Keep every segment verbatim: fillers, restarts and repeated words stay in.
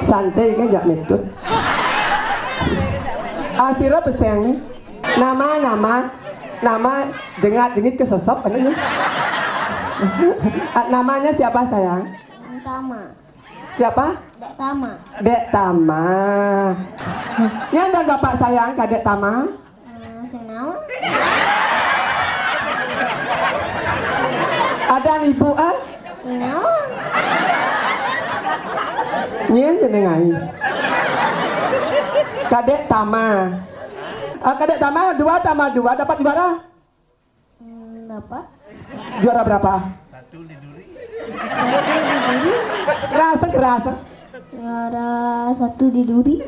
Santai kan jak metut. Ah, sira peseng ni. Nama, nama, nama jengat jengit kesesep anaknya. Ah, namanya siapa, sayang? Tama. Siapa? Dek Tama. Dek Tama. Yang dan bapak sayang, Kadek Tama. Ah, sing naon? Ada ibu, ah? Sing naon? Nyen jenengan. Kadek Tama. Ah, Kadek Tama, dua tambah dua dapat berapa? Hmm, berapa? Juara berapa? Satu di duri. Satu di duri. Kerasa, kerasa. Juara satu di duri.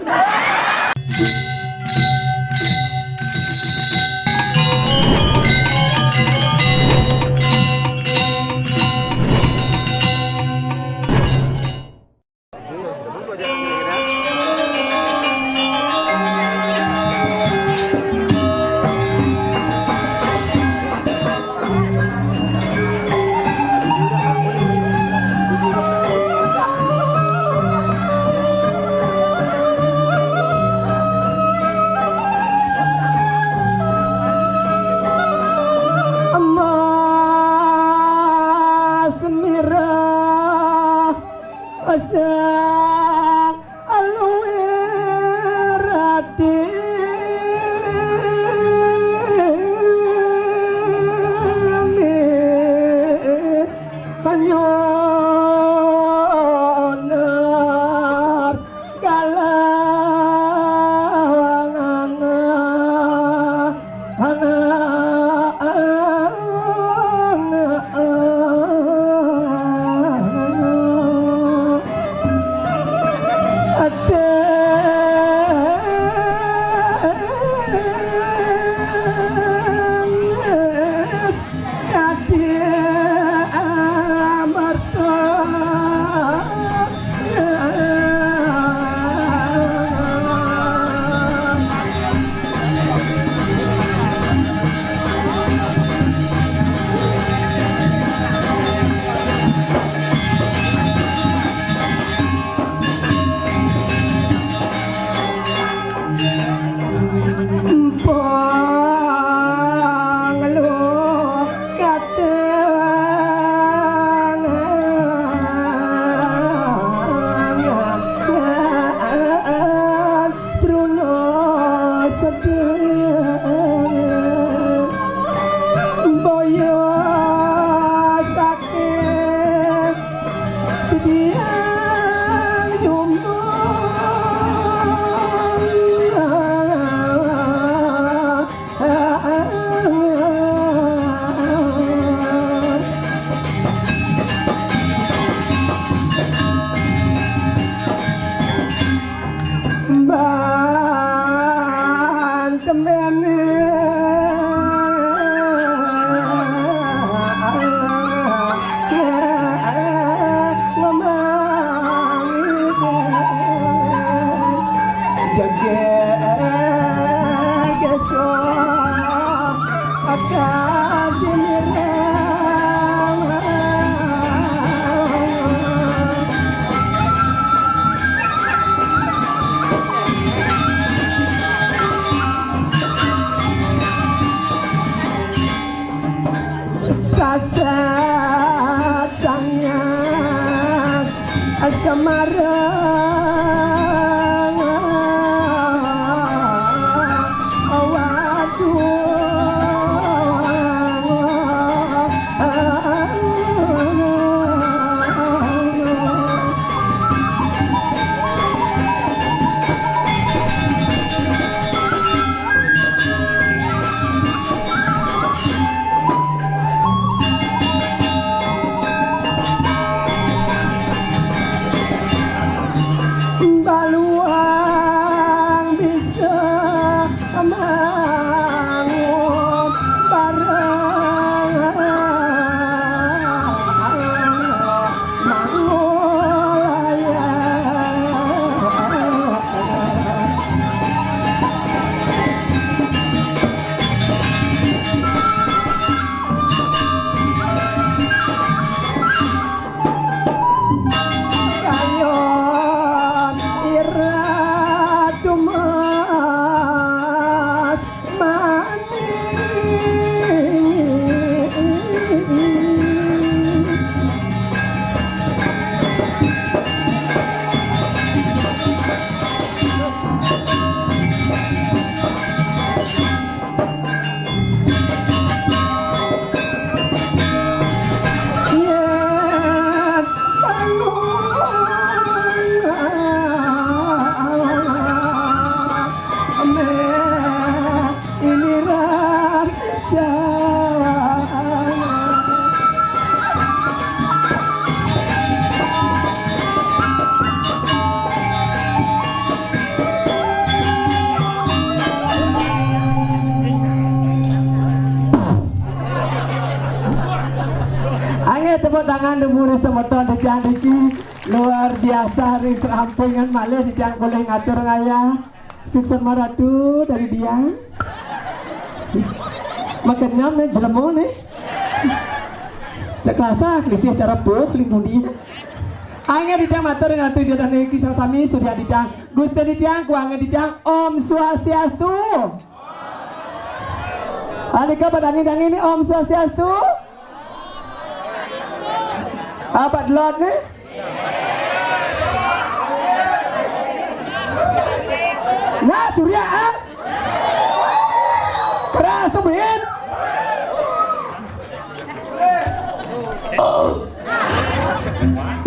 Emas merah sang aluwe ratine panyonar galawang angah. Empang lu kadang Truna sedeng boyo sakit tiang jumbung. Ban temene ngomong ibe. Jage geso akadi mirang. Sasat sangat Semarang. Waduh. Tangan dulu semeton titiang niki luar biasa ring serampungan malih titiang polih ngatur ngayah. Suksma Ratu dari Biang. Makenyam nih jelema nih. Cek lasa kelisih cara puh limbuni. Angin titiang matur ring Ratu Ida Dané niki sareng sami surya titiang. Gusti titiang, kuangan titiang, Om Swastiastu. Anika padangin-dangin nih, Om Swastiastu. Apa delot nih? Nah, surya ah. Keras tuh, Bin.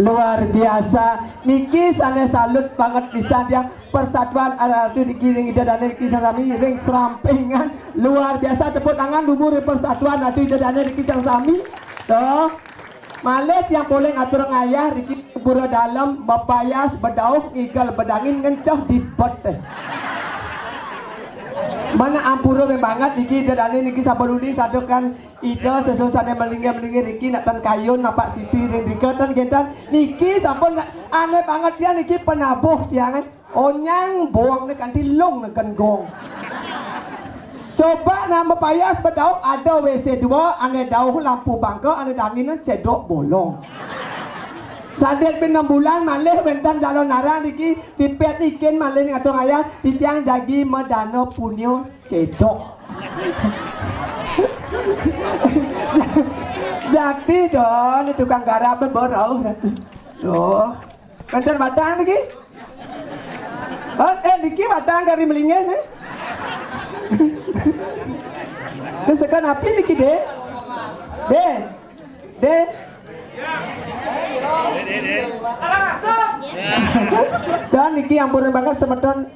Luar biasa. Niki sané salut banget pisan ya. Persatuan Ratu niki ring Ida Dané niki sami ring serampingan. Luar biasa, tepuk tangan dulu ring persatuan Ratu Ida Dané niki sami. Tuh. Malih tiang polih ngatur ngayah niki pura dalem, bepayas, bedauh, ngigel, bedangin, ngenceh dibet. Mana ampura banget niki Ida Dané niki sampun uning sadukan Ida sesusané melinggih-melinggih niki nak tan kayun napak siti ring drika tan gentan niki sampun ané banget tiang niki penabuh tiang. Onyang bong né kanti lung né kan gong. Coba nama payas bedauh ada W C dua, ané dauh lampu bangka, ané dangin cedok bolong. Sadit bin enam bulan malih wénten jalon narang niki tipet ikin malih ngatur ngayah titiang jagi madana punya cedok. Jati don tukang garap berauh. Loh. Wénten batang niki? Oh, eh, niki batang kari melinggih nih. Ini sekan api niki, Dé? Dé. Dé. Dan niki ampura banget semeton.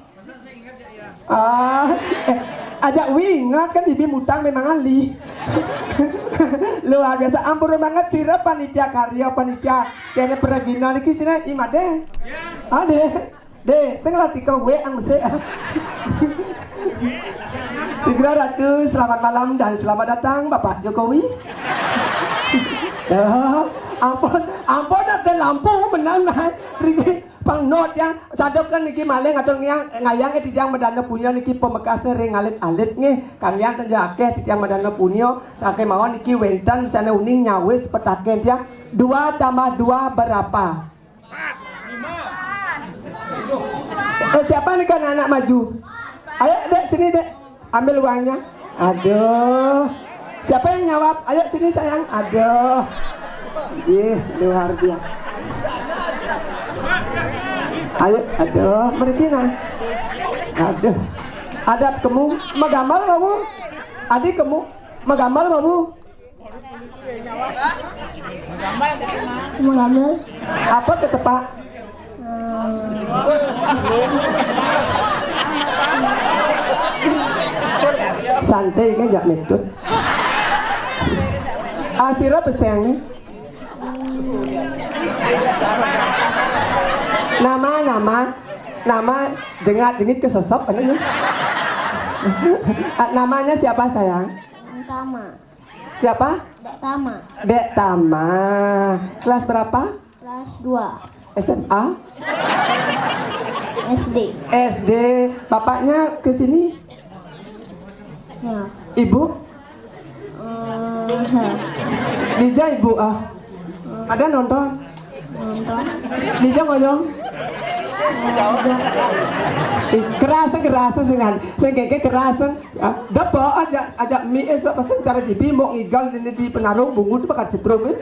Ah, eh, ajak wingat kan bibi mutang memang ahli. Luar biasa, ampura banget sira panitia karya, panitia kéné pragina niki sira imade. Adé. Dé, sing latih kau wé ang mesik. Segera Ratu, selamat malam dan selamat datang Bapak Jokowi. Dah, ampun, ampun ada lampu menang nah. Ring pang not yang sadukan niki malih ngatur ngayah, ngayah nggih titiang madana punya niki pamekasné ring alit-alit nggih. Kang Hyang tenja akéh titiang madana punya, saking mawon niki wénten sané uning nyawis petaken tiang. Dua tambah dua berapa? Eh, siapa nih kan anak maju? Ayo, Dek, sini, Dek. Ambil uangnya. Aduh. Siapa yang nyawab? Ayo sini, sayang. Aduh. Ih, luar biasa. Ayo, aduh, mereka nah. Aduh. Ada kemu, megamel mau? Adi kemu, megamel mau? Menggambar. Apa ketepak? Hmm. Santai kan jak metut. Ah, sira pesengan. Nama, nama, nama jengat jengit kesesep anaknya. Ah, namanya siapa, sayang? Tama. Siapa? Dek Tama. Dek Tama. Kelas berapa? Kelas dua. S M A? S D. S D. Bapaknya ke sini? Ya. Ibu? Eh, ya. Dija ibu ah. Ada nonton? Nonton. Dija ngoyong? Ih, kerasa, kerasa sengan. Sing kéké kerasa. Ah, dapat aja, aja mi esok pasang cara dibi mau ngigal di, di penarung bungut bakat setrum eh.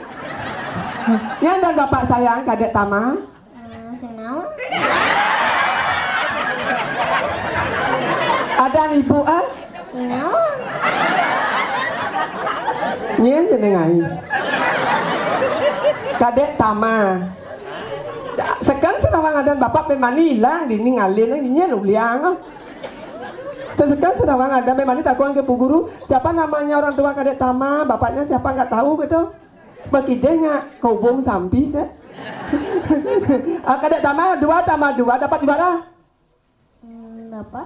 Yang dan bapak sayang kadek Tama. Eh, sing naon? Ada ibu ah? Sing naon? Nyén jenengan. Kadek Tama. Sekan senawang adan bapak pemani hilang dini ngalin nyén uliang. Sesekan senawang adan pemani takon ke Bu Guru, siapa namanya orang tua Kadek Tama, bapaknya siapa nggak tahu gitu. Makidenya kobong sampi se. Ah, Kadek Tama dua tambah dua dapat juara. Hmm, apa?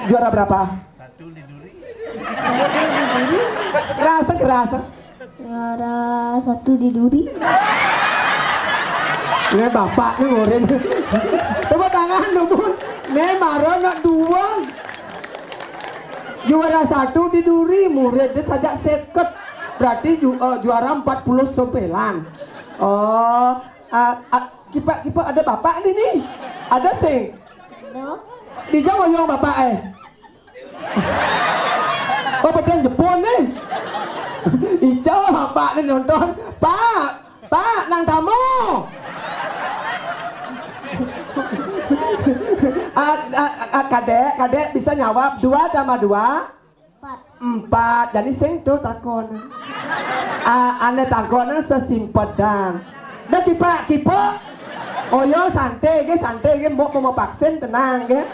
Juara berapa? Rasa kerasa. Juara satu di Duri. Né bapak né ngorin. Tepuk tangan, Numun. Né mara nak dua. Juara satu di Duri, murid dia sajak seket. Berarti ju- eh, juara empat puluh sembilan. Oh, ah, ah, kipak-kipak ada bapak ni ni. Ada sing. Ada. Di jauh yang bapak eh. Oh, beden Jepun ni. Ijau bapak ni nonton. Pak, Pak, nang tamu. Ah, ah, ah, kadek, kadek bisa nyawab dua tambah dua? Empat. Empat. Jadi sing tu takon. Ah, ane takon nang sesimpedan. Dah kipak, kipak. Oh yo, santai ge, santai ge. Mau mau vaksin, tenang ge.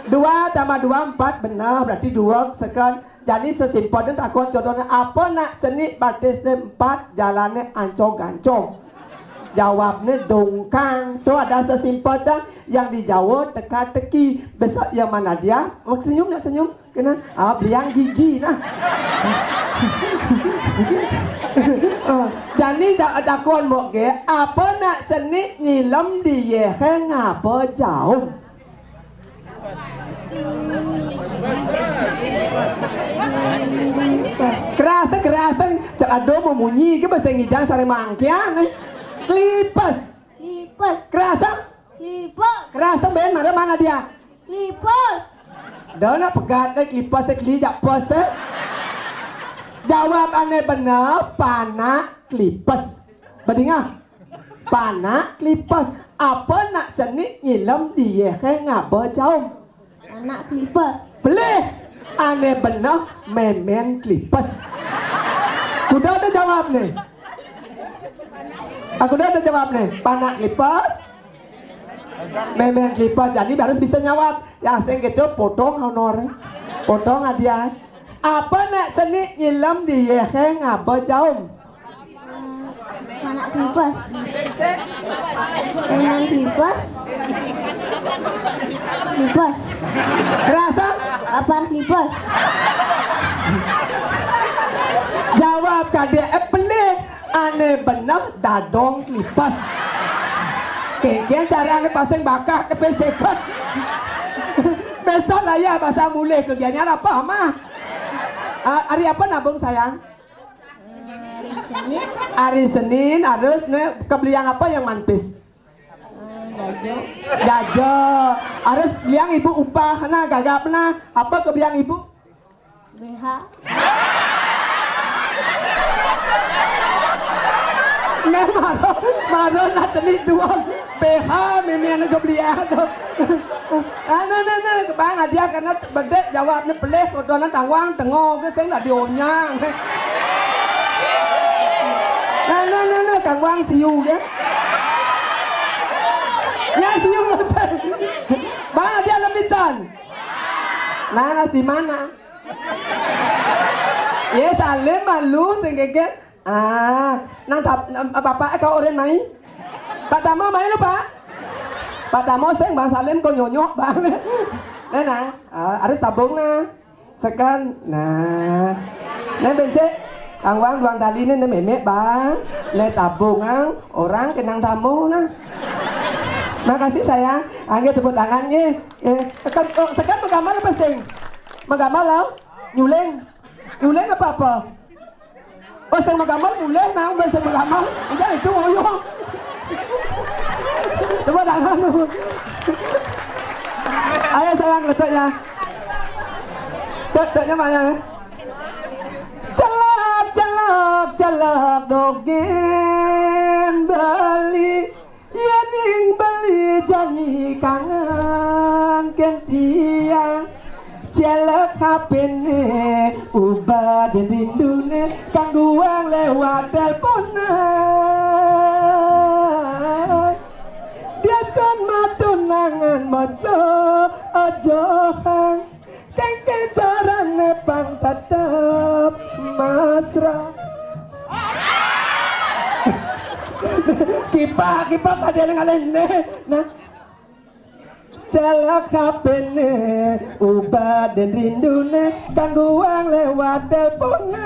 Dua tambah dua empat, benar. Berarti dua second. Jadi sesimpedan takon contohnya apa nak cenik batis empat jalannya ancong-gancong. Jawabnya dongkang. Tu ada sesimpedan yang di Jawa teka-teki. Besok yang mana dia? Mak senyum nak senyum? Kena? Ah, beliang gigi nah. Ah, jani ja- takon mok ge, apa nak cenik nyilem di yehe ngaba jaum? Kerasa, kerasa, cak ada mau munyi ke bahasa ngidang sare mangkian eh. Klipes. Klipes. Kerasa? Klipes. Kerasa ben mana mana dia? Klipes. Dah nak pegat eh klipes eh keli jak pes eh. Jawab ane benar, panak klipes. Bedingah. Panak klipes. Apa nak cenik nyilem di yehe ngaba jaum? Panak klipes. Pelih. Ane benar, memen klipes. Kuda ada jawab ni. Aku dah ada jawab ni. Panak klipes. Memen klipes. Jadi harus bisa nyawab. Yang sing gitu potong honor. Potong hadiah. Apa nak cenik nyilem di yehe ngaba jaum? Panak klipes. Panak klipes. Klipes. Kerasa? Apa klipes? Jawab kadek eh pelih. Ane benar dadong klipes. Kengken cara ane pasang bakah ke peseket. Besok lah ya bahasa mulai kerjanya apa mah? Ah, hari apa nabung sayang? Hari Senin. Hari Senin harus ne kebeliang apa yang manpis? Eh, jajo. Jajo. Harus beliang ibu upah. Nah, gagap nah. Apa kebeliang ibu? B H. Nah, maro, maro nak cenik dua. B H mimi anu kebeliang. Ah, nah, nah, nah, bang, hadiah karena bedek jawabnya pelih, kodonan tangwang, tengok ke, sing dah dionyang. Nah, nah, nah, nah, tangwang siu ke. Ya, siu masih. Bang, hadiah lembitan. Nah, nah, di mana? Ya, salim malu, sing geger. Ah, nang tap, nang, bapak kau orang mai? Pak Tamo mai lo, Pak? Pak Tamo sing Bang Salim kau nyonyok, Bang. Nah, nah, ah, harus tabung nah. Sekan, nah. Nah, besok Kang Wang duang tali ni, ni memek, Bang. Nah, tabung ang, orang kenang tamu nah. Makasih sayang. Angge tepuk tangan ye. Eh, sekan, oh, sekan menggamal apa sing? Menggamal lo? Nyuling. Nyuling apa apa? Oh, sing menggamal mulih nang, sing menggamal. Udah itu ngoyo. Tepuk tangan. Ayo sayang, letaknya. Letaknya mana? Celak, celak, celak dogén Bali. Yening beli jani kangen kén tiang. Celek H P-né, ubadin rinduné, kanggo wang lewat teleponan. Diaton matunangan maca aja hang. Kengken carané pang tetep mesra. Kipak, kipak, ada yang ngalahin. Nah, celak H P-né, ubadin rinduné, kanggo wang lewat teleponan.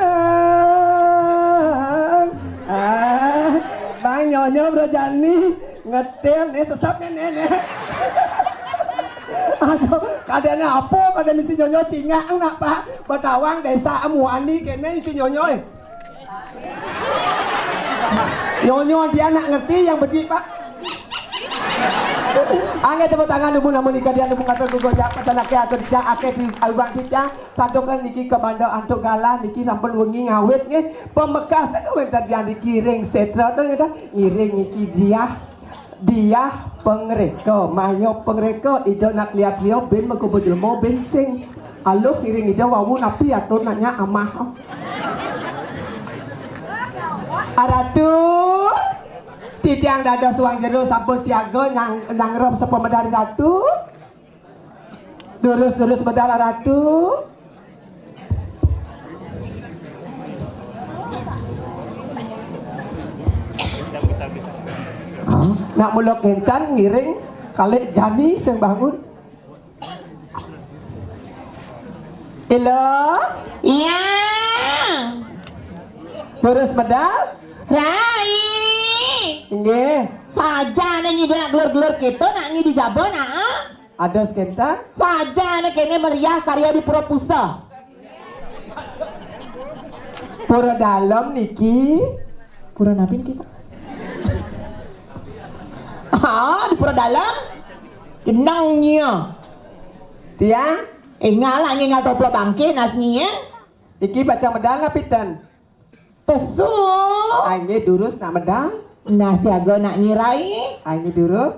Nyonyo Bro Jani ngetil nih, sesep nih, nih, nih. Aduh, kadéna apa, kadé misi nyonyo singak nak, Pak. Betawang desa Amuani kéné isi nyonyo, eh. Nyonyo dia nak ngerti yang becik, Pak. Anggé tepuk tangan dulu, namun ika dia nemu kata gugojak, petanaké atau tidak, aké di abang tidak. Santukan niki kebanda antuk galah niki sampun wengi ngawit nggih. Pamekasé kawéntenan tiyang niki ring sétra, ten nggih, ngiring niki diah, diah pangréka, maya pangréka, Ida nak liat liya bin magoba jelema bin sing aluh, ngiring Ida wau napi atur nanya amah. Aratu, titiang dados suang jero sampun siaga nyang, nyangrep sepamedal Ratu. Durus-durus medal Ratu. Ah, nak mula kénten ngiring kalih jani sing bangun. Ila? Iya. Durus medal? Rai. Inggih. Saja nang ngidé nak gelur-gelur kéto, nak ngidé jaba, nak. Ados kénten? Saja anak kéné meriah karya di Pura Pusa. Pura Dalem niki. Pura napi niki, Pak? Ah, di Pura Dalem. Jeneng nya. Tiang? Énggal lah, énggal toplo bangké nas nyien. Iki pacang medal napi ten? Pesu. Ané durus nak medal. Nah, siaga nak nyirai. Ané durus.